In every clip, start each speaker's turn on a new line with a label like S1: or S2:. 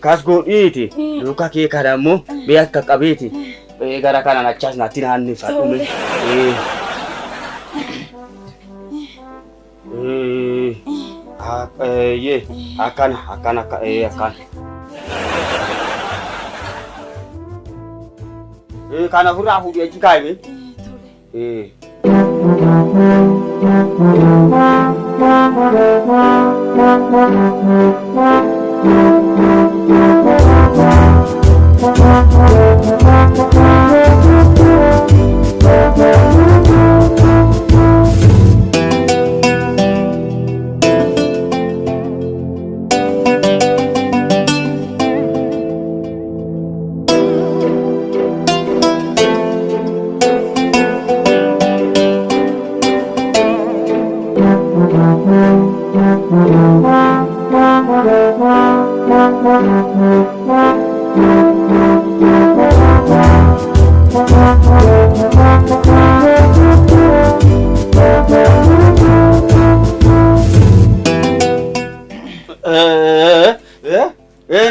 S1: Akkas godhiiti. Luka kee kana immoo mee akka qabeeti. Gara kanaan achaas natti naanneffadhu mee. Eeyyee akkana akkana akka akkana. Kana ofirraa fuudhee achi kaa'ime.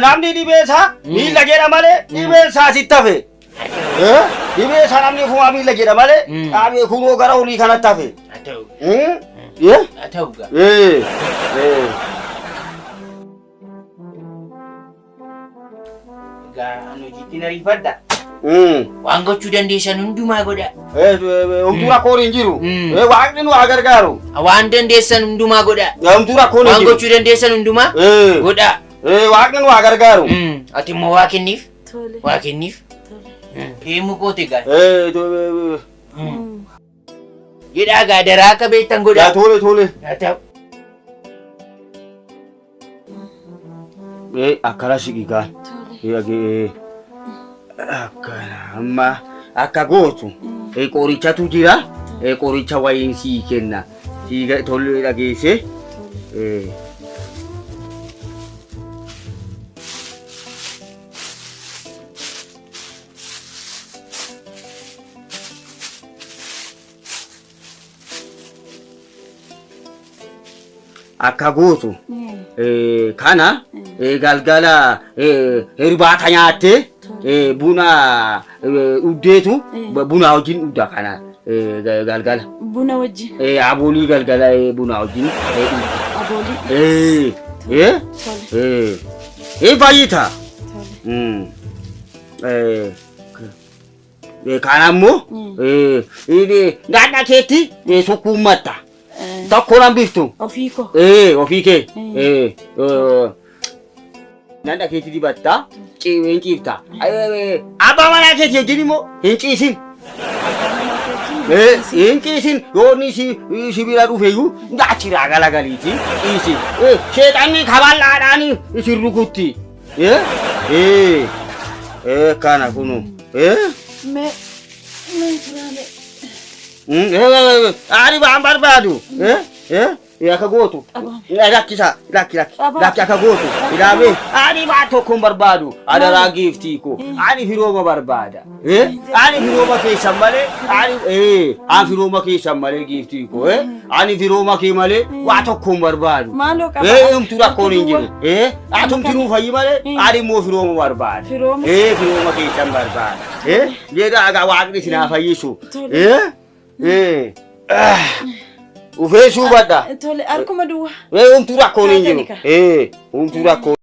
S1: Namni dhibee isaa miila jedha malee dhibeen isaa sitti hafe. Dhibee isaa namni ofumaa miila jedha malee dhaabee kunoo gara olii kanatti hafe.
S2: Haa ta'u. Haa ta'u gaa. Egaa ani hojiitti na ariifadha. Waan gochuu dandeessan hundumaa godhaa.
S1: Homtuu rakkoon hin jiru. Waaqni nu haa gargaaru.
S2: Waan dandeessan hundumaa godhaa.
S1: Homtuu rakkoon hin
S2: Waan
S1: jiru.
S2: gochuu dandeessan hundumaa godhaa.
S1: Waaqni nu haa gargaaru.
S2: Ati immoo waa kenniif.
S3: Tole.
S2: Waa kenniif.
S3: Tole.
S2: Deemuu kooti egaa. Jedhaa gaa daraa akka beektan godhaa.
S1: Tole tole.
S2: Haa ta'u.
S1: Akkana siqi gaa.
S3: Tole.
S1: Akkana amma akka gootu qorichatu jira. Qoricha wayiin sii kenna. Sii tole dhageesse.
S3: Tole.
S1: Akka gootu kana galgala hirbaata nyaattee buna dhugdeetu buna wajjin dhugda kana galgala.
S3: Buna wajjin.
S1: Aboolii galgala buna wajjin dhugda.
S3: Aboolii. Tole.
S1: Fayyita.
S3: Tole.
S1: Kana immoo dhaadhaa keetti sukkuummatta. Tokko nan biftu.
S3: Ofii koo.
S1: Ofii kee. Dhadhaa keetti dibatta. Hin ciifta. Abbaa manaa keetii wajjin immoo hin ciisin. Hin ciisin yoo inni si bira dhufeyyuu achiraa galagaliiti ciisi. Sheexanni kaballaadhaan isin rukutti. Kana kunu.
S3: Mee mee turaa mee.
S1: Ani waan barbaadu. Akka gootu. Lakkisa lakki lakki lakki akka gootu. Ilaamee ani waan tokko hin barbaadu. Adaraa giiftii koo. Ani firooma barbaada. Ani firooma keessan malee ani ani firooma keessan malee giiftii koo. Ani firooma kee malee waa tokko hin barbaadu.
S3: Maaloo qaba.
S1: Homtuu rakkoon hin jiru. Atumti nuu fayyi malee ani immoo firooma barbaada.
S3: Firooma.
S1: Firooma keessan barbaada. Jedhaa egaa waaqni isin haa fayyisu. Ufee suubadha.
S3: Tole harkuma duwwaa.
S1: Homtuu rakkoon hin jiru.
S3: Taatani
S1: Homtuu rakkoon.